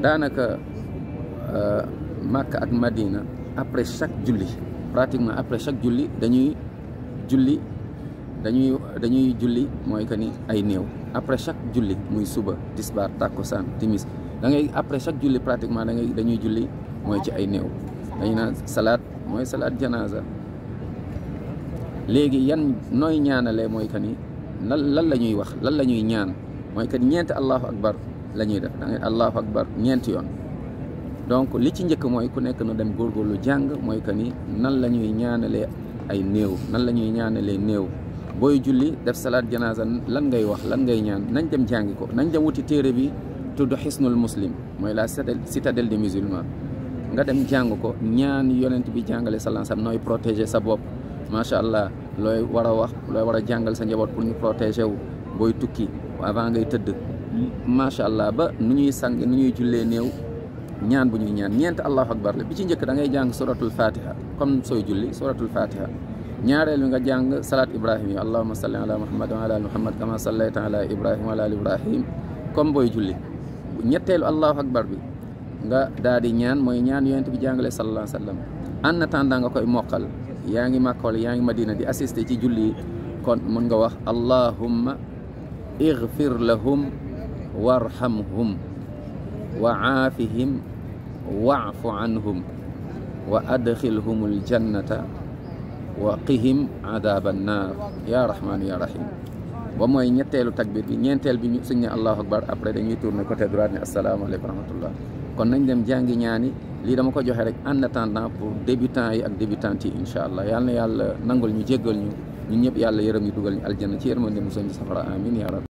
daanaka Makka ak Madina après chaque julli pratiquement après chaque julli dañuy julli mooy que ni ay néew après chaque julli muy suba tisbaar takkusaan timis da ngay après chaque julli pratiquement dañuy julli mooy ci ay néew dañu naan salaat mooy salaat janaza. léegi yan nooy ñaanalee mooy que ni lan la ñuy wax lan la ñuy ñaan mooy que ñeenti allahu akbar la ñuy def da ngay allahu akbar ñeenti yoon. donc li ci njëkk mooy ku nekk nu dem góorgóorlu jàng mooy que ni nan la ñuy ñaanalee ay néew nan la ñuy ñaanalee néew booy julli def salaat janaza lan ngay wax lan ngay ñaan nañ dem jàngi ko nañ dem wuti téere bi tudd xisnul muslim mooy la citadelle des musulmans nga dem jàng ko ñaan yonent bi jàngale sallallahu alayhi wasallam nooy protéger sa bopp macha allah looy war a wax looy war a jàngal sa njaboot pour ñu protéger wu booy tukki avant ngay tëdd macha allah ba nu ñuy sang nu ñuy jullee néew ñaan bu ñuy ñaan ñeent allahu akbar la bi ci njëkk da ngay jàng suratul fatiha comme sooy julli suratul fatiha ñaareel bi nga jàng salaat ibrahim yi allahumma salli ala muhammad wa ala ali muhammad kama sallayta ala ibrahim wa ala ali ibrahim comme booy julli ñetteelu allahu akbar bi nga daal di ñaan mooy ñaan yonent bi jàngale sallallahu alayhi wa sallam en attendant nga koy mokkal yaa ngi Makka wala yaa ngi Madina di assister ci julli kon mun nga wax allahumma ighfir lahum warhamhum wa aafihim wa'fu anhum wa adkhilhum aljannata wa qihim adaban naar ya rahman ya rahim ba mooy ñetteelu takbir bi ñeenteel bi ñu suñ ne allahu akbar après dañuy tourner côté droit ne asalaamaaleykum wa rahmatullah kon nañ dem jàngi ñaani lii dama ko joxe rek en attendant pour débutants yi ak débutantes yi incha allah yal na yàlla nangul ñu jéggal ñu ñun ñëpp yàlla yërëm ñu dugal ñu aljanna ci yërmande musal ñu safara amin ya rabbi